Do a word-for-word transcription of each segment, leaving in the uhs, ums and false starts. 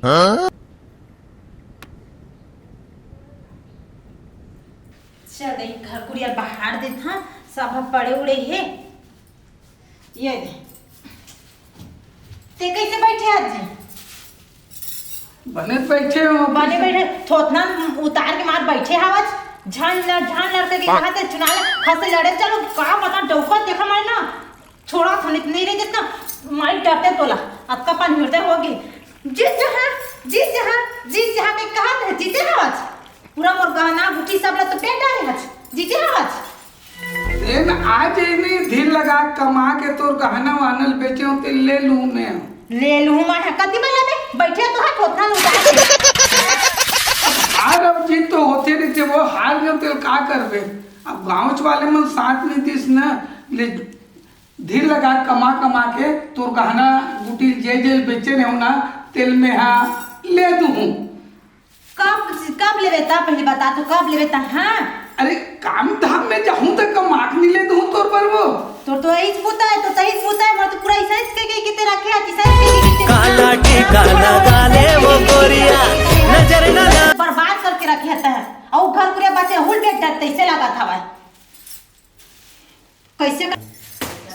चल, एक घर कुरिया बहार देत हँव, सब ह पड़े उड़े हे। ये दे, ते कइसे बइठे हस जी? बने बइठे हँव। बने बइठे, थोथना उतार के मार बइठे हवस, झन लड़, झन लड़ करके कहा ते चुनाव खसे लड़े, चलो का पता डौका देखा मैं ना। छोड़ा था, नहीं रे, जितना माई डरते तोला, अतका पानी हृदय हो गई। जीत जहाँ, जीत जहाँ, जीत जहाँ के कहा था, जीते हवस। पूरा मोर गहना गुठी सब ला तो बेच डारे हस, जीते हवस। तेन आज एने धीर लगा कमा के तोर गहना वानल बेचे हो, ते ले लूँ मैं। ले लूँ मैं, कति में लेबे? बइठे तो है, थोथना उतार के। हार अउ जीत तो होते रहिथे, वो हार गए, तेल का करबे? अब गाँव वाले मन साथ नहीं दिस न, ले धीर लगा कमा कमा के तोर गहना गुटी जे जे बेचे रहे हो ना, तेल में हाँ ले दूँ। कब, कब लेबे ता? पहले बता तो, कब लेबे ता? हाँ। अरे, काम धाम में जाहूँ त कमा के नहीं ले दूँ तोर बर वो। तोर तो यही पूता है, तो तही पूता है, मोर तो पूरा इसाइस के, के, के तेरा क्या, इसाइस के, के, के तेरा काला टीका लगा ले वो गोरिया, नजर न ला। बर्बाद करके रखे है तह। अउ घर पूरे बचे हुल बेच डरते, इसे लगा था भाई। कैसे कर?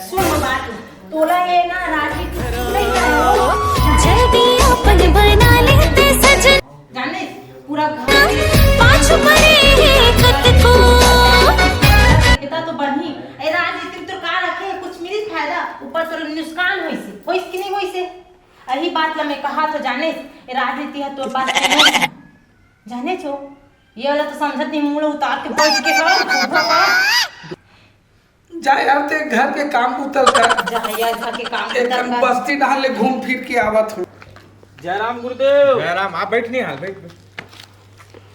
सुन बात, तोला ये ना राजी नहीं है। जल्दी अपन बना लेते सजन। जाने पूरा घर पाछू पड़े हैं कतको। इतना तो बनी। ए राज, इतनी तो का रखे है, कुछ मिली फायदा, ऊपर से नुकसान होइसे, होइस कि नहीं होइसे? यही बात ला मैं कहा तो जाने, ए राजनीति है तोर बात नहीं है। जाने छो, ये वाला तो समझत नहीं, मुंह उतार के बैठ के कर, उठा कर। जा यार, ते घर के काम उतर कर। जा यार, घर के काम एक उतर कर। बस्ती डहार ले घूम फिर के आवत हूँ। जयराम गुरुदेव। जयराम, आप बैठ नहीं हाल, बैठ, बैठ।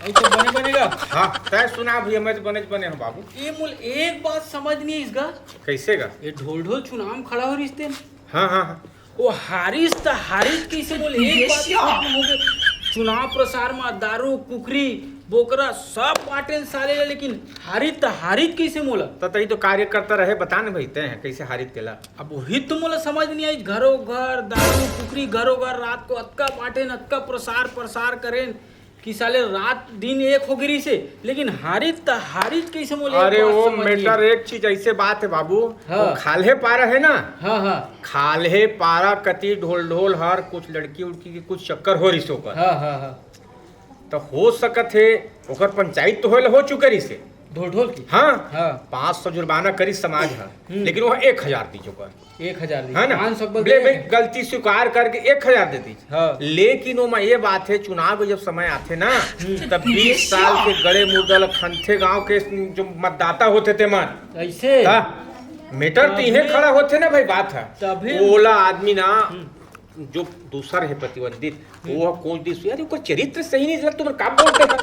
अउ तो बने बनेगा। हाँ, तय सुना भैया, मैं तो बने बने हूँ बाबू। ये मुल एक बात समझ नहीं इसका। कैसे का? ये ढोल ढोल चुनाव खड़ा हो रिश्ते में। हाँ, हाँ, हाँ। वो हारिस त हारिस कैसे बोले? एक बात तो खत्म हो गई। चुनाव प्रसार में दारू, कुकरी, बोकरा सब बांटेन साले ला, लेकिन हारित त हारित कैसे मोला? त तही तो कार्यकर्ता रहे, बता न भाई, तय है कैसे हारित तेला? अब वही तो मोला समझ नहीं आई। घरो घर दारू, कुकरी, घरो घर रात को अतका बांटेन, अतका प्रसार, प्रसार करेन। कि साले रात दिन एक हो गिरी से, लेकिन हारित त हारित कैसे मोले? अरे, वो मैटर एक चीज ऐसे बात है बाबू, हाँ। वो खाल्हे पारा है ना, हाँ, हाँ। खाल्हे पारा कति ढोल ढोल हर कुछ लड़की उड़की के कुछ चक्कर हो रिस ओकर। हाँ, हाँ, हाँ। तो हो सकत है ओकर पंचायत तो होल, हो चुके रिस है। ढोल ढोल की? हाँ। हाँ। पाँच सौ जुर्माना करी समाज है, हम्म। लेकिन वो एक हजार दी ओकर। एक हजार दी, है ना? पाँच सौ बस बोले, दे। भाई, गलती स्वीकार करके एक हजार दे दी। हाँ। लेकिन ओमा ये बात है, चुनाव के जब समय आथे ना, हम्म। तब बीस साल के गड़े मुर्दा ल खनथे गांव के जो मतदाता होथे ते मन। ऐसे? हाँ। मैटर तो इहे तभी खड़ा होथे ना भाई, बात है। तभी ओला आदमी ना, हम्म। जो दूसर है प्रतिबंधित, हम्म। वो कोच दिस, यार, ओकर चरित्र सही नहीं, तुम का बोलते हो?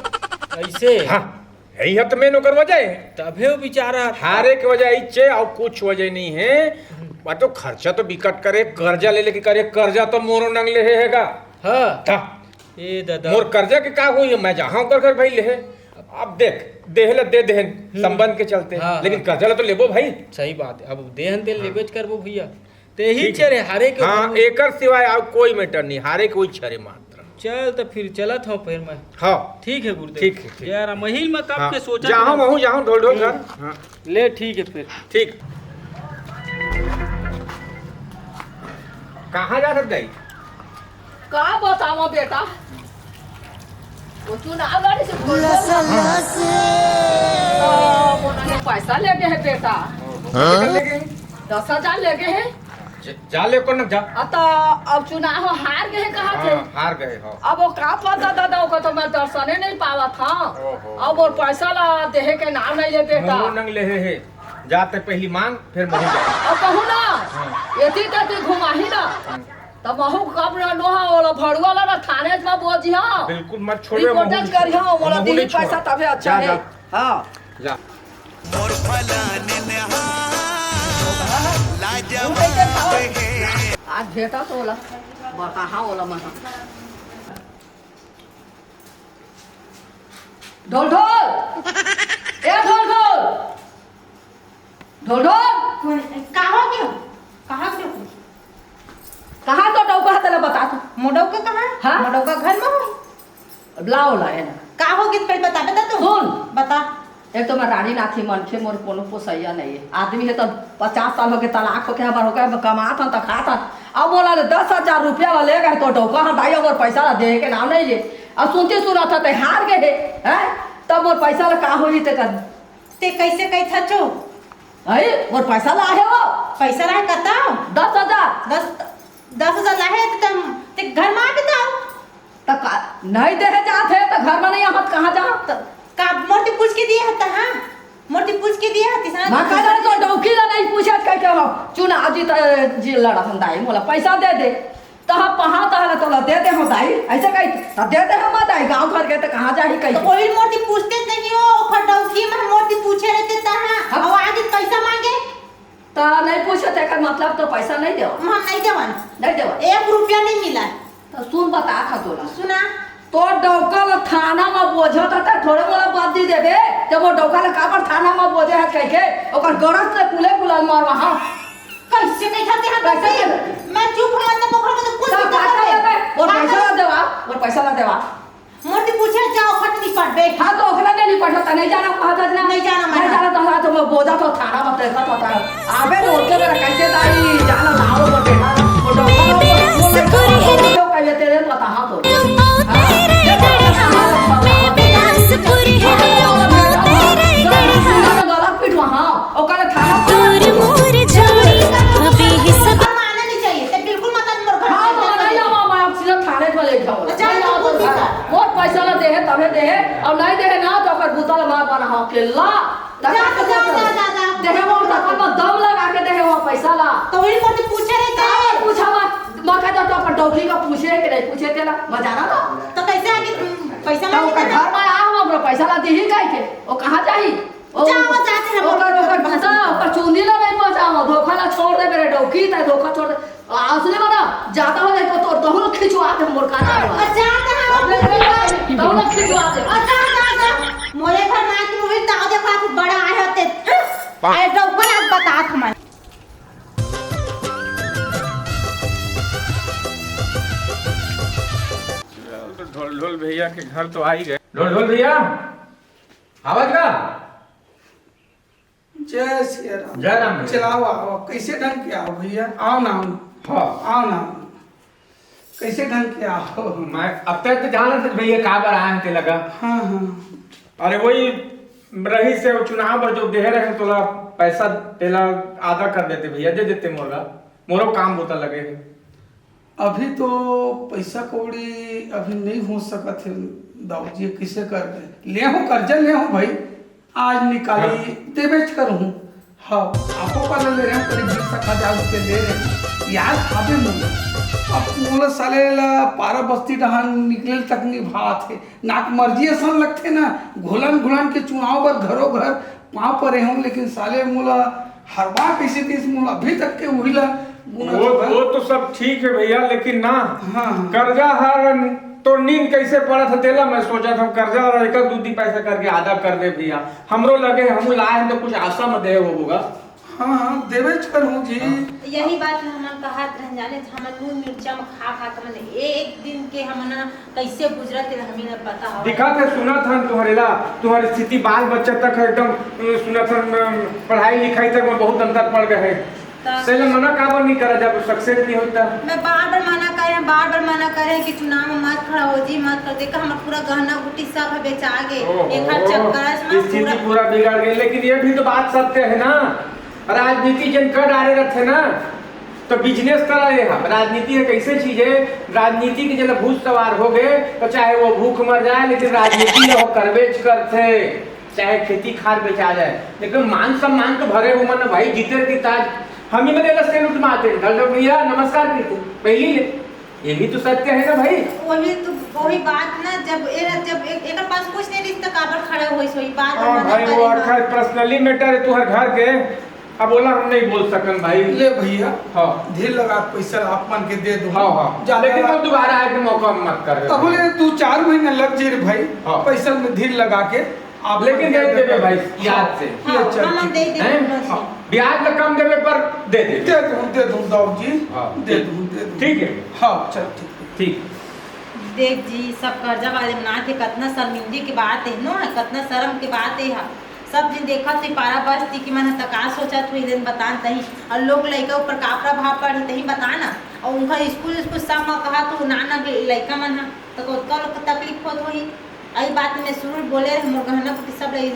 ऐसे? हाँ। यही ह त मेन ओकर वजह है। तभे वो बेचारा हारे के वजह इच्छे और कुछ वजह नहीं है। बा तो खर्चा तो बिकट करे, कर्जा ले लेके करे, कर्जा तो मोरो नंग ले हे, हेगा। हाँ। ता। ए दादा। मोर कर्जा के का होई है? मैं जहाँ ओकर घर भाई ले हे। अब देख, देहे ला दे देहन, हम्म। संबंध के चलते। हाँ, लेकिन हाँ। कर्जा ला तो लेबो भाई। सही बात है। अब देहन दे हाँ। लेबेच करबो भैया। ते ही ठीक है। चरे, हारे के हाँ, ऊपर में। एकर सिवाय और कोई मैटर नहीं, हारे के वही चरे मात्र। चल, तो फिर चलत हूँ फिर मैं। हाँ। ठीक है गुरुदेव। ठीक है, ठीक। जय राम। महिल में कब हाँ। के सोचत जाहूँ, हूँ। महूँ जाहूँ, ढोल ढोल हम्म। घर। हाँ। ले, ठीक है फिर। ठीक। कहाँ जा सकता है? का बतावा बेटा, वो चुनाव लड़े से बोल बोल। तो उन्होंने पैसा ले गए है बेटा। हाँ? दस हजार ले गए है। ज-, जा ले को न जा। आ तो अब चुनाव हार गए है कहा थे। हाँ, हार गए हो। अब वो का पता दादा, ओकर तो मैं दर्शने नहीं पावा था। ओहो। अब वो पैसा ला देहे के नाम नहीं ले बेटा। मुंह नंग ले हे, हे। जाते पहली मांग, फिर महू जा। अब कहू ना, हाँ। एती तेती घुमाही ना। हाँ। त महू कब न नोहा ओला भड़ुआ ला ना थाने में बोझी हाँ। बिल्कुल मत छोड़े रिपोर्ट महू। करी हाँ, मोला महू दिल्ली नहीं छोड़ा। पैसा तबे अच्छा जा, है। जा। हाँ। जा। मोर फलाने ने हाँ, लाजवाब है। आज भेटा तो ओला, बता हाँ ओला मत। ढोल ढोल, ए ढोल ढोल, ढोल ढोल। कौन? कहाँ गयो? कहाँ गयो? कहाँ तो डौका है, तेला बता तू। मोर डौका कहाँ? हाँ? मोर डौका घर में हो। लाओ ला, है ना। का हो गे, पहले बताबे त तू। सुन। बता। एक तो मैं रानी नाथी मनखे, मोर कोनो पोसैया नहीं है। आदमी है तो पचास साल हो गए, तलाक होके हमार हो गए, कमात हन त खात हन। अब बोला ले दस हजार रुपया ला ले गए तो डौका हन दाई, अउ पैसा ला दे के नाम नहीं ले। अब सुनती सुनत हन ते हार गए है, हैं? तब मोर पैसा ला का होही ते कर। ते कैसे कही था चो? अरे, मोर पैसा ला है वो। पैसा ला है कता? दस हजार। दस, दस हजार ला है ते तम, ते घर में आके बताओ। त का, नहीं देहे जात हे, त घर में नहीं आहत, कहाँ जाहत? त का मोर ती पूछ के दिए हत, हाँ? मोर ती पूछ के दिए हत, इतना मैं कह रहा तो डौकी ला नहीं पूछत, कह के हो, चुना जी त, जी लड़ा हम दाई, मोला पैसा दे दे। त हम पहा तहला तोला दे दे हो दाई, ऐसे कही, त दे दे हम दाई, गाँव घर के त कहाँ जाही कही। तो वही मोर ती पूछते नहीं हो, ओखर डौकी में मोर ती पूछे रहते त, हाँ? हाँ। अब आगे पैसा मांगे? त नहीं पूछत, एकर मतलब तो पैसा नहीं देवा। हम नहीं देवन। नहीं देवा। एक रुपया नहीं मिला। त सुन, बता खा तोला। सुना। तोर डौका ल थाना म बोझत त थोड़े मोला बदली देबे। जब वो डौका ल काबर थाना म बोझे है कह के, ओकर गरज ले कुले कुला मार वहाँ। कैसे कही खाते हैं कैसे कैसे? कही? मैं चुप हूँ, मतलब ओकर मतलब कुछ त भी कर पैसा दे। लेबे। और हाँ, पैसा ला देवा, और पैसा ला देवा। मोर ती पूछे जाओ, खट नहीं पड़बे। हाँ, तो ओकरा ले नहीं पड़ता, नहीं जाना कहा था ना। नहीं जाना मैं। नहीं जाना तो हाँ, तो मैं बोझा तो थाना मत देखा तो था। अबे रोते मेरा कैसे दाई, जाना ना हो, वो बेटा, वो डॉक्टर, वो, वो, वो, वो, वो, वो, कहिए तेरे पता हाँ तो। हाँ, ये तो पता हाँ, पता हाँ, पता हाँ। गलत पीट वहाँ, ओकरा थाना मानना नहीं चाहिए, ते बिल्कुल मत मोर घर हाँ, तो नहीं आवा, मैं अब सीधा थाने पर ले जाऊँ। जा, नहीं आवा तो जा। मोर पैसा ला देहे, तभे देहे, और नहीं देहे ना, तो ओकर बुता ला मार बना हो के ला। जा, जा, जा, जा, जा। देहे वो अपन दम लगा के देहे वो पैसा ला। तो वही मोती पूछे रहे थे। हाँ, पूछा मत, मैं कहता तो अपन डौकी का पूछे कि नहीं पूछे तेला, मैं जाना था। तो कैसे आगे पैसा तो मांगे ओकर थे? घर में आया हम, अपना पैसा ला दी ही कह के, वो कहाँ जाही? ओ, जाओ, जाते हैं, ओकर, ओकर भूसा, ओकर चुंदी ला नहीं पहुंचाओ, धोखा ला छोड़ दे मेरे डौकी, तय धोखा छोड़ दे। आ, सुने बना, जाता हो नहीं तो तोर दहुल खिंचवा दे मोर का जाओ। और जाते हैं, अबे, अबे, अबे, दहुल खिंचवा दे। और जा, जा, जा। मोरे घर में आके वही ताव देखा, कुछ बड़ा आए होते। अरे डौका आज बता तुम्हारे। तो ढोल ढोल भैया के घर तो आ ही गए। ढोल ढोल भैया, आवाज का? जय सिया राम। जय राम भैया। चलाओ, आओ, कैसे ढंग के आओ भैया, आओ ना, आओ ना। हाँ। आओ ना, आओ। कैसे ढंग के आओ? मैं अब तक तो जाना था भैया, का बार आए हैं तेला का। हाँ, हाँ। अरे वही रही से वो चुनाव पर जो देहे रहे तोला पैसा तेला आधा कर देते भैया, दे देते मोला, मोरो काम होता लगे है। अभी तो पैसा कौड़ी अभी नहीं हो सकत है दाऊ जी, किसे कर दे? ले हो कर्जा ले हो भाई, आज निकाली हाँ। देबेच कर हूँ। हाँ, आपो पाला ले रहे हैं, करीब बीस एक हजार रुपये ले रहे हैं। याद आवे मोला। अब मोला साले ला पारा बस्ती डहान निकले तक नहीं भात है। नाक मर्जी असन लगथे ना, घुलन घुलन के चुनाव बर घरो घर पाँव परे हूँ, लेकिन साले मोला हर बार कैसे दिस मोला अभी तक के उही ला गुना वो, चुका। वो तो सब ठीक है भैया, लेकिन ना हाँ, हाँ। कर्जा हर तो नींद कैसे पड़त है तेला मैं सोचा था, कर्जा और एक दू दी पैसा करके आधा कर दे भैया। हमरो लगे हम लाए हैं तो कुछ आशा में दे वो होगा। हाँ, हाँ, देवेच करहूँ जी। हाँ। यही बात ल हमन कहत रहन जाने, हमन नून मिर्चा म खा खा के हमन एक दिन के हमन कैसे गुजरत हे, हमी ल पता हवय। दिखत हे, सुनत हन तुहरे ला, तुहर स्थिति बाल बच्चा तक एकदम, अ, सुनत हन, अ, पढ़ाई लिखाई तक में बहुत अंतर पड़ गए हे। त से ले मना काबर नहीं करा, जब success नहीं होता? मैं बार बार मना करे हूँ, बार बार मना करे हूँ कि चुनाव में मत खड़ा हो जी, मत कर। देखा, हमार पूरा गहना गुटी सब है बेचा गे, ओहो, एक हर चक्कर में स्थिति पूरा पूरा बिगड़ गई। लेकिन ये भी तो बात सत्य है ना, राजनीति जन कर डारे रहते ना, तो business तरह ये है। राजनीति एक ऐसे चीज है, राजनीति के जब भूत सवार हो गए, तो चाहे वो भूख मर जाए, लेकिन राजनीति वो करबेच करते, चाहे खेती खार बेचा जाए, लेकिन मान सम्मान तो भरे हुए ना भाई, जीते की ताज। हम ही में देला salute मारते हैं, "ढलढल भैया, नमस्कार" करते, पहली ले। ये भी तो सत्य है ना भाई। वही तो, वही बात ना, जब ए, जब ए, एकर पास कुछ नहीं रिश्ता, काबर खड़ा होई सोई बात हाँ मना भाई, करे वो ना। आखिर personally matter है तुहर घर के। अब बोला हम नहीं बोल सकन भाई। ले भैया, हाँ। धीर लगा के पैसा आप मन के दे दो। हाँ, हाँ। ज्यादा लेकिन ना। वो दोबारा आए के मौका मत कर। तब बोले तू चार महीना लग जे रे भाई, हाँ। पैसा में धीर लगा के आप लेकिन मन दे के देबे भाई, याद से। हाँ, ले चल, हम ठीक दे है। दे हैं? दूंगा हाँ। जी। ब्याज में कम देबे पर दे देबे। दे दूं, दे दूं दाऊ जी। हाँ। दे दूं, दे दूं। ठीक है। हाँ, चल ठीक है। ठीक। देख जी, सब कर्जा वाले मन आथे, कतना शर्मिंदगी के बात हे नो, कतना शर्म के बात हे हा। सब झन देखत हे पारा बस्ती के मन ह, त का सोचत होही, लेन बतान तही। अउ लोग लइका ऊपर का प्रभाव पड़ही, तही बता ना। अउ उनका स्कूल, स्कूल सब म कहा तो नान नान लइका मन ह, त ओतका लोग के तकलीफ होत होही। अई बात में शुरू बोले रहे, मोर गहना गुटी सब ले,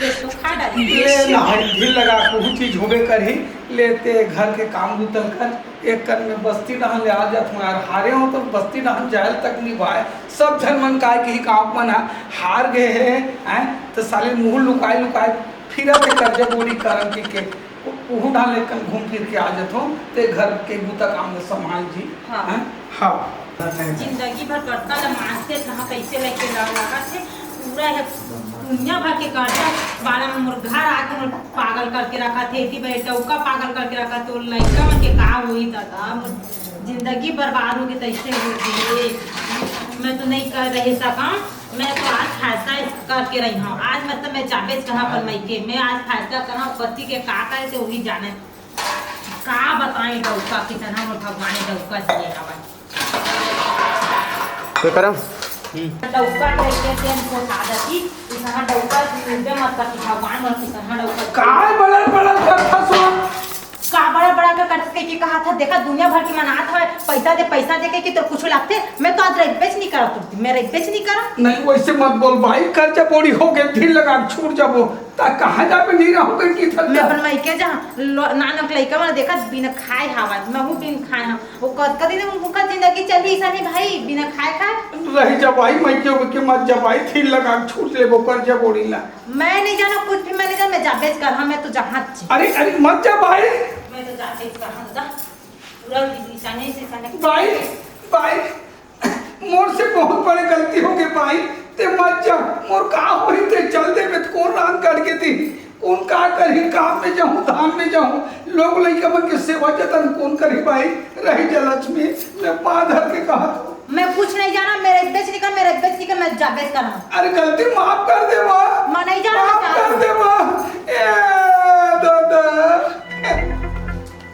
ले तो खा डाली। ले ना, ढील लगा, कुहू चीज होबे करही, ले ते घर के काम बुतल कर। एक कन में बस्ती डहन ले आ जात हूँ यार, हारे हो तो बस्ती डहन जायल तक नहीं भाए। सब झन मन काय कही, गाँव मन ह हार गए हे, हैं? तो साले मुंह लुकाए लुकाए फिरत हे कर्जा बोड़ी करन के, के। उहू ढाल एक कन घूम फिर के आ जात हूँ, ते घर के बूता काम में संभाल जी। हाँ। हैं? हाँ। जिंदगी भर करता ल मानते कहाँ कैसे लेके रह लागत हे। पूरा है दुनिया भर के कर्जा वाला मन मोर घर आके मोर पागल करके रखत हे। एती बड़े टौका पागल करके रखत हे, लइका मन के का होही दादा, मोर जिंदगी बर्बाद होगे, तैसे होगे। मैं तो नहीं कर रह सका, मैं तो आज फैसला इस करके रही हूँ। आज मतलब मैं जाबेच कहाँ अपन मइके, मैं आज फैसला करा, पति के का करे से वही जाने। का बताएं डौका, कितना मोर भगवान डौका दिए हवय। तो करम। डौका के के तेन को आदत ही, इतना डौका मुद्दे मत कर कि भगवान और कितना डौका। काय बड़ल बड़ल करथा सुन? का बड़ा बड़ा का करत के, के कहा था, देखा दुनिया भर के मन आत हवय, पैसा दे, पैसा दे के कि तोर कुछ लागथे। मैं तो आज रहिबेच नहीं करत, मैं रहिबेच नहीं करत। नहीं, वैसे मत बोल भाई, कर्जा बोड़ी हो गए, ढील लगा के छूट जाबो। ता कहाँ जाबे, नहीं रहूँ कहीं की मैं थक अपन मइके जहाँ लो-, नानक लइका मन देखत बिना खाए हावत, महू बिन खाए हूँ। वो कतका दिन उनका जिंदगी चली ऐसा नहीं भाई, बिना खाए खाए। रही जा भाई, मइके के मत जा भाई, ढील लगा के छूट लेबो कर्जा बोड़ी ला। मैं नहीं जाना कुछ भी, मैं नहीं जाना, मैं जाबेच कर, हाँ, मैं तो जहाँ ची। अरे, अरे, मत जा भाई। मैं तो जाबेच कर, हाँ, जा। पूरा ऐसा नहीं से, ऐसा नहीं। भाई, भाई, मोर से बहुत बड़े गलती हो गए भाई, ते मत जा, मोर का होही ते चल दे, मैं कोन रांग काट के दी, कोन का करही, काम में जाऊँ, धान में जाऊँ, लोग लइका मन के सेवा जतन कोन करही भाई, रही जा लक्ष्मी, मैं पाँव धर के कहा तो। मैं कुछ नहीं जाना, मेरे बेच निकल, मेरे बेच निकल, मैं जाबेच करना। अरे गलती माफ कर दे माँ। मैं नहीं जाना, माफ मैं कर